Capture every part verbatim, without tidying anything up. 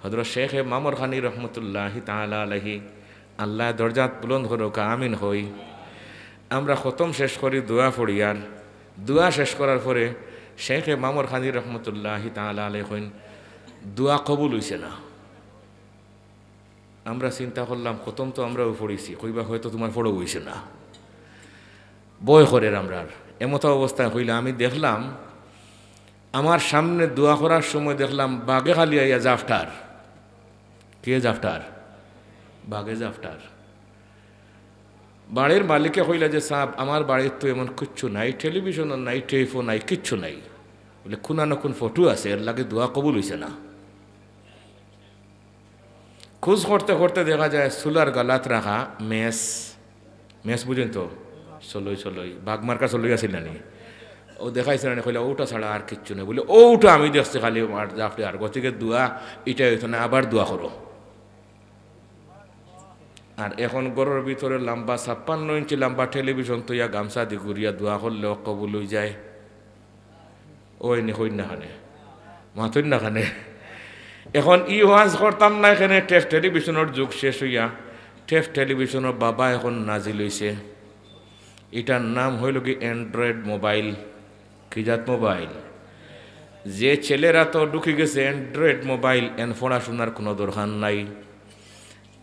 হযরত শেখে মামরখানি রহমতুল্লাহি তাআলা আলাইহি, আল্লায় দরজাত বুলন্দ করউক্কা, আমিন কই। আমরা খতম শেষ করি, দোয়া পড়ি, আর দোয়া শেষ করার পরে শেখে মামরখানি রহমতুল্লাহি তাআলা আলাইহি কইন, "দোয়া কবুল অইছে না।" আমরা চিন্তা করলাম, "খতম তো আমরাও পড়ছি, কইবা হয়তো তুমার পড়াও অইছে না।" ভয় করের আমরার। এমতা অবস্থায় কইলা, আমি দেখলাম, আমার সামনে দোয়া করার সময় দেখলাম বাঘে খালি আইয়া জাফটার। কে জাফটার? বাঘে জাফটার। বাড়ির মালিকে কইলা যে, "সাব, আমার বাড়িত তো এমন কিচ্ছু নাই, টেলিভিশনও নাই, টেপও নাই, কিচ্ছু নাই।" বলে, "কুনা না কুন ফটো আছে, এরলাগি দোয়া কবুল অইছে না।" খোঁজ করতে করতে দেখা যায় চুলার গালাত রাখা মেছ। মেছ বুঝইন তো? চলই, চলই। বাঘ মার্কা চলই আছিল না নি? ও দেখাইছে না নি? কইলা, "অউটা ছাড়া আর কিচ্ছু নাই।" বলে, "অউটা আমি দেখছি খালি আর জাফটার।" গতিকে দোয়া ইটা অইতো না, আবার দোয়া করো। আর এখন ঘরর ভিতরে লাম্বা, ছাপ্পান্ন ইঞ্চি লাম্বা টেলিভিশন থইয়া গামছা দি ঘুরিয়া দোয়া করলেও কবুল অই যায়। অয় নি, কইন না কেনে? মাতইন না কেনে? এখন ই ওয়াজ করতাম না কেনে, টেপ টেলিভিশনর যুগ শেষ অইয়া, টেপ টেলিভিশনর বাবা এখন নাজিল অইছে। ইটার নাম অইলো গি Android মোবাইল। কি জাত মোবাইল? যে ছেলের আতো ঢুকি গেছে Android মোবাইল, এন পড়াশুনার কুনু দরকার নাই।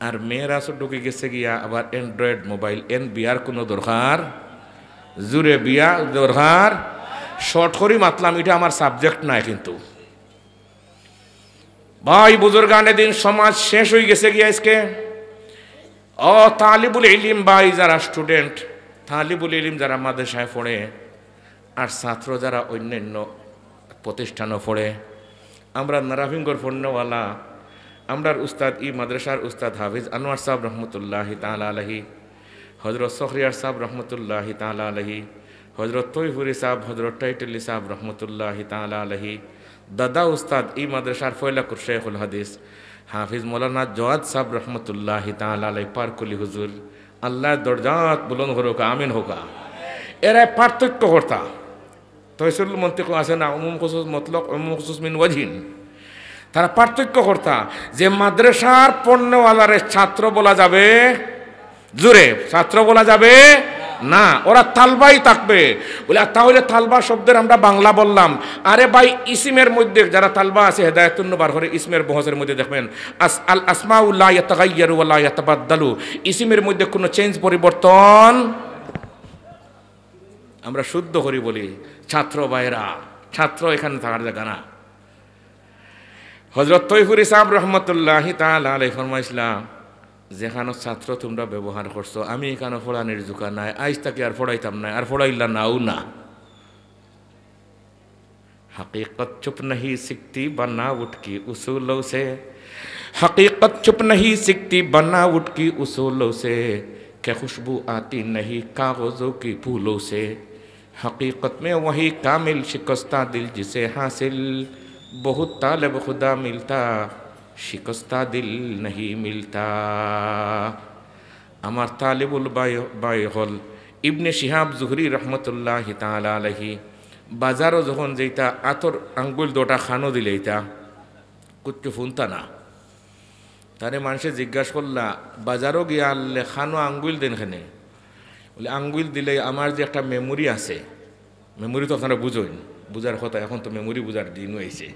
আর মেয়ের আতো ঢুকি গেছে গিয়া আবার Android মোবাইল, এন বিয়ার কুনু দরকার? জুরে বিয়া দরকার? শর্ট করি মাতলাম, ইটা আমার সাবজেক্ট নায় কিন্তু। ভাই বুজুর্গানে দিন, সমাজ শেষ অই গেছে গিয়া আইজকে। ও তালিবুল ইলিম ভাই, যারা স্টুডেন্ট, তালিবুল ইলিম যারা মাদ্রাসায় পড়ে, আর ছাত্র যারা অন্যান্য প্রতিষ্ঠানো পড়ে, আমরা নারাফিঙ্গর পড়নেওয়ালা, আমরার উস্তাদ, ই মাদ্রাসার উস্তাদ হাফিজ আনোয়ার সাব রহমতুল্লাহি তাআলা আলাইহি, হযরত সখরিয়ার সাব রহমতুল্লাহি তাআলা আলাইহি, হযরত তৈফুরি সাব, হযরত টাইটুলি সাব রহমতুল্লাহি তাআলা আলাইহি, দাদা উস্তাদ, ই মাদ্রাসার ফয়লাকুর শেখুল হাদিস হাফিজ মৌলানা জওয়াদ সাব রহমতুল্লাহি তাআলা আলাইহি পারকুলি হুজুর, আল্লায় দরজাত বুলন্দ করউক্কা, আমিন কউক্কা। এরায় পার্থক্য করতা। তয়সিরুল মন্তিক আছে না, উমুম খুসুস মতলক, উমুম খুসুস মিন ওয়াজহিন। তারা পার্থক্য করতা যে মাদ্রাসার পড়নেওয়ালারে ছাত্র বলা যাবে, জুরে, ছাত্র বলা যাবে না, ওরা তালবাই থাকবে। বলে, আর তাহলে তালবা শব্দের আমরা বাংলা বললাম। আরে ভাই, ইসিমের মধ্যে যারা তালবা আছে, হেদায়াতুন নুর বার করে ইসমের বহসের মধ্যে দেখবেন, আস-, আল আসমাউ লা ইয়াতাগায়্যারু ওয়া লা ইয়াতাবাদ্দালু, ইসিমের মধ্যে কোনো চেঞ্জ, পরিবর্তন আমরা শুদ্ধ করি বলি, ছাত্র ভাইরা, ছাত্র এখানে থাকার জায়গা না। হযরত তৈফুরি সাব রহমতুল্লাহি তাআলা আলাইহি ফরমাইছলা, "যেখানো ছাত্র তুমরা ব্যবহার করছো, আমি এখানো পড়ানির জুকা নাই, আইজ থাকি আর পড়াইতাম নায়, আর পড়াইলা নাও না।" حقیقت چھپ نہیں سکتی بناوٹ کی اصولوں سے، حقیقت چھپ نہیں سکتی بناوٹ کی اصولوں سے، کہ خوشبو آتی نہیں کاغذوں کی پھولوں سے۔ حقیقت میں وہی کامل شکستہ دل جسے حاصل بہت طالب خدا ملتا، شکستہ دل نہیں ملتا۔ আমার তালিবুল ভাই, ভাই অকল, ইবনে শিহাব জুহরি রহমতুল্লাহি তাআলা আলাইহি বাজারো যখন যাইতা, আতর আঙ্গুল দুটা খানো দিলাইতা, কুচ্ছু ফুনতা না। তারে মানষে জিজ্ঞাস করলা, "বাজারো গিয়া আনলে খানো আঙ্গুল দেন কেনে?" বলে, "আঙ্গুল দিলে আমার যে একটা মেমোরি আছে, মেমোরি তো আপনারা বুঝইন, বুঝার কথা, এখন তো মেমোরি বুঝার দিনও আইছে।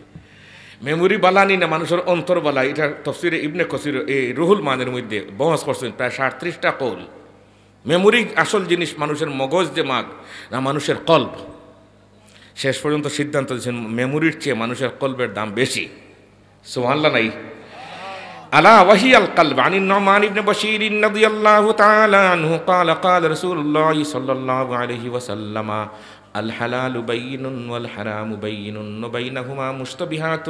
মেমোরি বালা নি না, মানুষর অন্তর বালা।" ইটা তফসিরে ইবনে কসির, এই রুহুল মানের মধ্যে বহস করছইন প্রায় সাতত্রিশটা কৌল। মেমোরি আসল জিনিস, মানুষর মগজ, দেমাগ, না মানুষর কলব। শেষ পর্যন্ত সিদ্ধান্ত দিয়েছেন, মেমোরির চেয়ে মানুষর কলবের দাম বেশি। সুবহানাল্লাহ নাই? ألا وهي القلب. عن النعمان بن بشير رضي الله تعالى عنه قال: قال رسول الله صلى الله عليه وسلم: الحلال بين والحرام بين وبينهما مشتبهات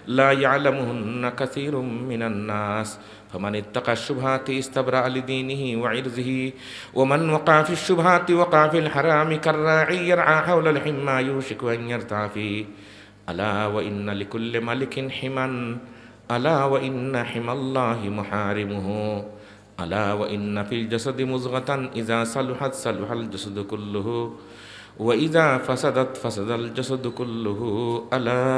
لا يعلمهن كثير من الناس، فمن اتقى الشبهات استبرأ لدينه وعرضه، ومن وقع في الشبهات وقع في الحرام كالراعي يرعى حول الحمى يوشك أن يرتع فيه، ألا وإن لكل ملك حمى، ألا وإن حمى الله محارمه، ألا وإن في الجسد مضغة إذا صلحت صلح الجسد كله، وإذا فسدت فسد الجسد كله، ألا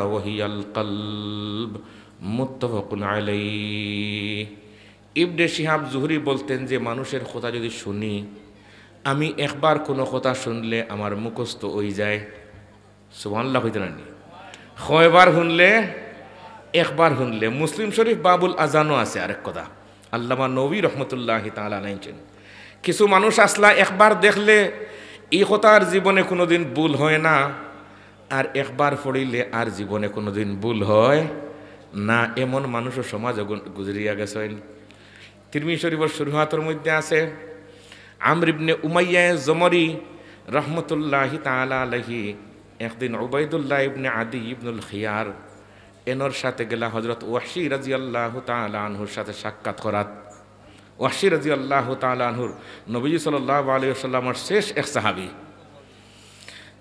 وهي القلب. মুত্তাফাকুন আলাইহ। ইবনে শিহাব জুহরি বলতেন যে, মানুষের কথা যদি শুনি, আমি একবার কোনো কথা শুনলে আমার মুখস্থ হয়ে যায়। সুবহানাল্লাহ কইতে নানি? কয়বার শুনলে? একবার শুনলে। মুসলিম শরীফ বাবুল আজানও আছে আরেক কথা। আল্লামা নবী রহমতুল্লাহ তাআলা আলাইহি আনছেন, কিছু মানুষ আসলা একবার দেখলে এই কথা আর জীবনে কোনোদিন ভুল হয় না, আর একবার পড়িলে আর জীবনে কোনোদিন ভুল হয় না, এমন মানুষও সমাজে গু-, গুজরিয়া গেছেন। তিরমিজি শরীফর শুরুহাতর মধ্যে আছে, আমর ইবনে উমাইয়া জমরি রহমতুল্লাহি তাআলা আলাইহি একদিন উবাইদুল্লাহ ইবনে আদি ইবনুল খিয়ার এনর সাথে গেলা হযরত ওয়াহশী রাদিয়াল্লাহু তাআলা আনহুর সাথে সাক্ষাৎ করাত। ওয়াহশী রাদিয়াল্লাহু তাআলা আনহুর নবীজি সাল্লাল্লাহু আলাইহি ওয়াসাল্লামর শেষ এক সাহাবী।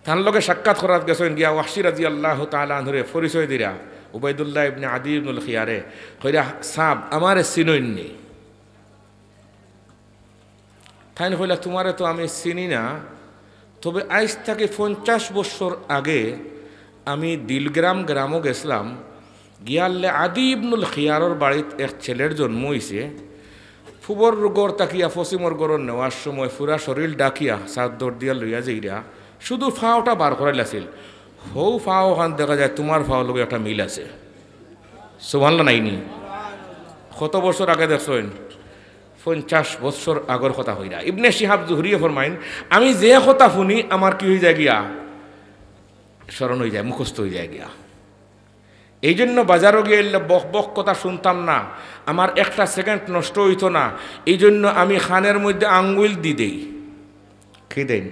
তান লগে সাক্ষাৎ করাত গেছেন, গিয়া ওয়াহশী রাদিয়াল্লাহু তাআলা আনহুরে পরিচয় দিরা উবাইদুল্লাহ ইবনে আদি ইবনুল খিয়ারে, কইরা, "সাব, আমারে চিনইননি?" তাইন কইলা, "তুমারে তো আমি চিনি না, তবে আইজ থাকি পঞ্চাশ বছর আগে আমি দিলগ্রাম গ্রামও গেছিলাম, গিয়ালে আদি ইবনুল খিয়ারর বাড়িত এক ছেলের জন্ম হইছে। ফুবর ঘর থাকিয়া পশ্চিমর ঘরর নেওয়ার সময় পুরা শরীর ডাকিয়া চাদর দিয়া লইয়া যাইরা, শুধু ফাওটা বার করাইল আছিল। হউ ফাও খান দেখা যায় তুমার ফাও লগে একটা মিল আছে।" সুবহানাল্লাহ নাইনি? কত বছর আগে দেখছইন? পঞ্চাশ বছর আগর কথা কইরা। ইবনে শিহাব জুহরিয়ে ফরমাইন, আমি যে কথা শুনি আমার কি হয়ে যায় গিয়া? স্মরণ হয়ে যায়, মুখস্থ হয়ে যায় গিয়া। এই জন্য বাজারও গিয়া এলে বক বক কথা শুনতাম না, আমার একটা সেকেন্ড নষ্ট হইতো না। এই জন্য আমি খানের মধ্যে আঙ্গুল দি দেই। কি দেন?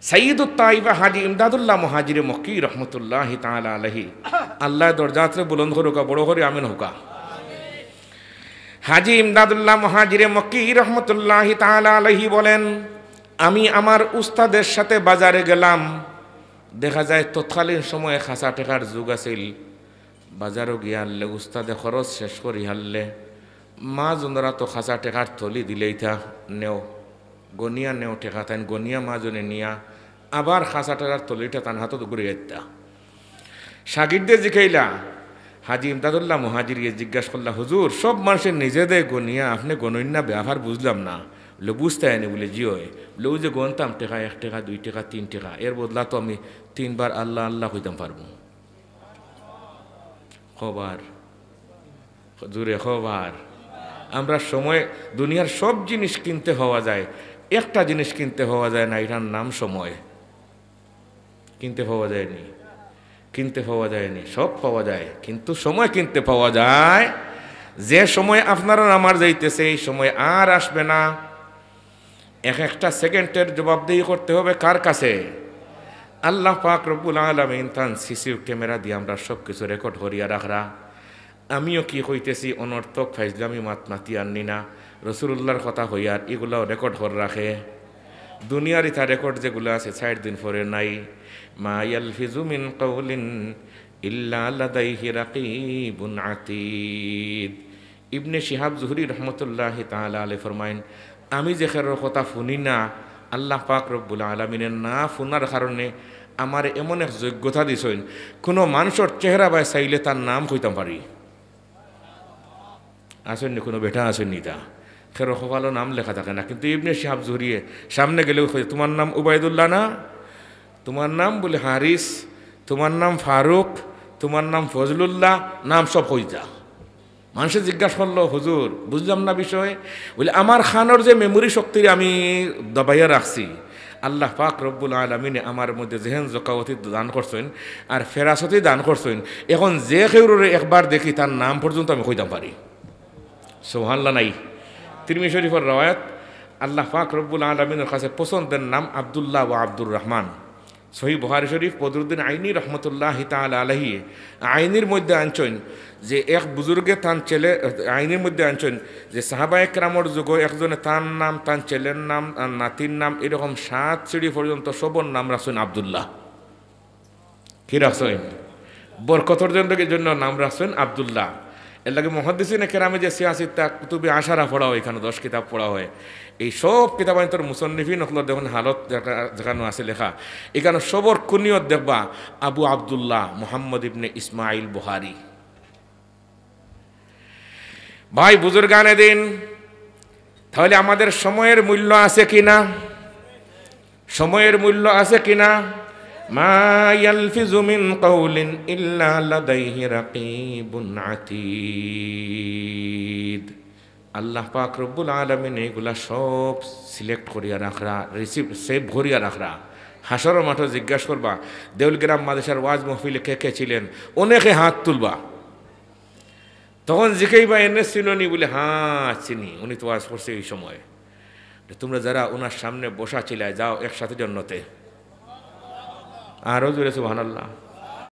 সাইয়্যিদুত তাইফা হাজী ইমদাদুল্লাহ মুহাজিরে মক্কি রহমতুল্লাহি তাআলা আলাইহি, আল্লাহ দরজাতরে বুলন্দ করুকা, বড় করি আমিন হোকা। হাজী ইমদাদুল্লাহ মুহাজিরে মক্কি রহমতুল্লাহি তাআলা আলাইহি বলেন, আমি আমার উস্তাদের সাথে বাজারে গেলাম। দেখা যায় তৎকালীন সময়ে খাসা টেকার যুগ আছিল। বাজারও গিয়া হারলে উস্তাদে খরচ শেষ করি হারলে মা জনরা তো খাসা টেকার থলি দিলেইতা, নেও, গনিয়া নেও টেকা। তাইন গনিয়া মা জনে নিয়া আবার খাসা টেকার থলিটা তান হাতত ঘুরে আইতা। শাগির্দে জিকাইলা, হাজী ইমদাদুল্লাহ মুহাজিরিয়ে জিজ্ঞাসা করলা, "হুজুর, সব মানুষে নিজে দে গনিয়া, আপনে গনইন না, ব্যাপার বুঝলাম না।" বলে, "বুঝতায় নি?" বলে, "জি অয়।" বলে, "ওই যে গনতাম টেকা, এক টেকা, দুই টেকা, তিন টেকা, এর বদলা তো আমি তিনবার আল্লাহ আল্লাহ কইতাম পারবো।" খবর জুরে খবর। আমরা সময়, দুনিয়ার সব জিনিস কিনতে পাওয়া যায়, একটা জিনিস কিনতে পাওয়া যায় না, এটার নাম সময়। কিনতে পাওয়া যায়নি, কিনতে পাওয়া যায়নি, সব পাওয়া যায়, কিন্তু সময় কিনতে পাওয়া যায়। যে সময় আপনার আর আমার যাইতেছে, এই সময় আর আসবে না। এক একটা সেকেন্ডের জবাবদিহি করতে হবে কার কাছে? আল্লাহ পাক রব্বুল আলামিন তান সিসি ক্যামেরা দিয়া আমরা সব কিছু রেকর্ড করিয়া রাখরা। আমিও কি কইতেছি, অনর্থক ফাইজলামি মাত মাতি আননি না। রসুলুল্লাহর কথা কইয়ার, ইগুলাও রেকর্ড করি রাখে। দুনিয়ার ইতা রেকর্ড যেগুলা আছে, চাইর দিন পরে নাই। মা ইয়ালফিজু মিন কাউলিন ইল্লা লাদাইহি রাকিবুন আতীদ। ইবনে শিহাব জুহরি রহমতুল্লাহি তাআলা আলাইহি ফরমাইন, আমি যে খেরর কথা হুনি না, আল্লাহ পাক রব্বুল আলামিনে না হুনার কারণে আমারে এমন এক যোগ্যতা দিছইন, কুনু মানষর চেহারা বায় চাইলে তার নাম কইতাম পারি। আছইন নি কুনু বেটা, আছইন নি তা? খেরর কপালো নাম লেখা থাকে না, কিন্তু ইবনে শিহাব জুহরিয়ে সামনে গেলেউ কয়, "তুমার নাম উবাইদুল্লাহ না? তুমার নাম?" বলে, "হারিস।" "তুমার নাম ফারুক?" "তুমার নাম ফজলুল্লাহ।" নাম সব কইতা। মানষে জিজ্ঞাসা করলো, "হুজুর, বুঝলাম না বিষয়।" বলে, "আমার খানোর যে মেমোরি শক্তিরে আমি দবাইয়া রাখছি, আল্লাহ পাক রব্বুল আলামিনে আমার মধ্যে জেহেন জকাওয়াতি দান করছইন, আর ফেরাসতি দান করছইন। এখন যে কেউরে একবার দেখি, তার নাম পর্যন্ত আমি কইতাম পারি।" সুবহানাল্লাহ নাই? তিরমিজি শরীফর রওয়ায়াত, আল্লাহ পাক রব্বুল আলামিনর কাছে পছন্দের নাম আব্দুল্লাহ ওয়া আব্দুর রহমান। সহিহ বুখারী শরীফ, বদরুদ্দিন আইনি রহমতুল্লাহি তাআলা আলাইহি আইনির মধ্যে আনছইন যে এক বুজুর্গে তান ছেলে, আইনির মধ্যে আনছইন যে সাহাবা একরামর যুগো একজনে তান নাম, তান ছেলের নাম, আর নাতির নাম, এরকম সাত সিঁড়ি পর্যন্ত সবর নাম রাখছইন আব্দুল্লাহ। কি রাখছইন? বরকতর জন্য, জন্য নাম রাখছইন আব্দুল্লাহ। এর লাগি মুহাদ্দিসিনে কেরামে যে সিয়াসিতা কুতুবে আশারা পড়া হয়, এখানো দশ কিতাব পড়া হয়, এই সব কিতাবান্তর মুসন্নিফিন অকলর দেখুন হালত যেখা-, যেখানো আছে লেখা, এখানো সবর কুনিয়ত দেখবা আবু আব্দুল্লাহ মুহাম্মদ ইবনে ইসমাইল বুখারী। ভাই বুজুর্গানে দিন, তাহলে আমাদের সময়ের মূল্য আছে কিনা? সময়ের মূল্য আছে কিনা? মা ইয়ালফিজু মিন কাউলিন ইল্লা লাদাইহি রাকিবুন আতিদ। আল্লাহ পাক রব্বুল আলামিন এইগুলা সব সিলেক্ট করিয়া রাখরা, রিসিভ, সেভ করিয়া রাখরা। হাশরর মাঠো জিজ্ঞাসা করবা, দেউলগ্রাম মাদ্রাসার ওয়াজ মাহফিলে কে কে ছিলেন? অনেকে হাত তুলবা। তখন জিকাইবা, "এনে চিনো নি?" বলে, "হ্যাঁ, চিনি, উনি তো ওয়াজ করছে এই সময়।" তো তোমরা যারা ওনার সামনে বসা ছিলায়, যাও একসাথে জন্নতে। আরো জোরে সুবহানাল্লাহ।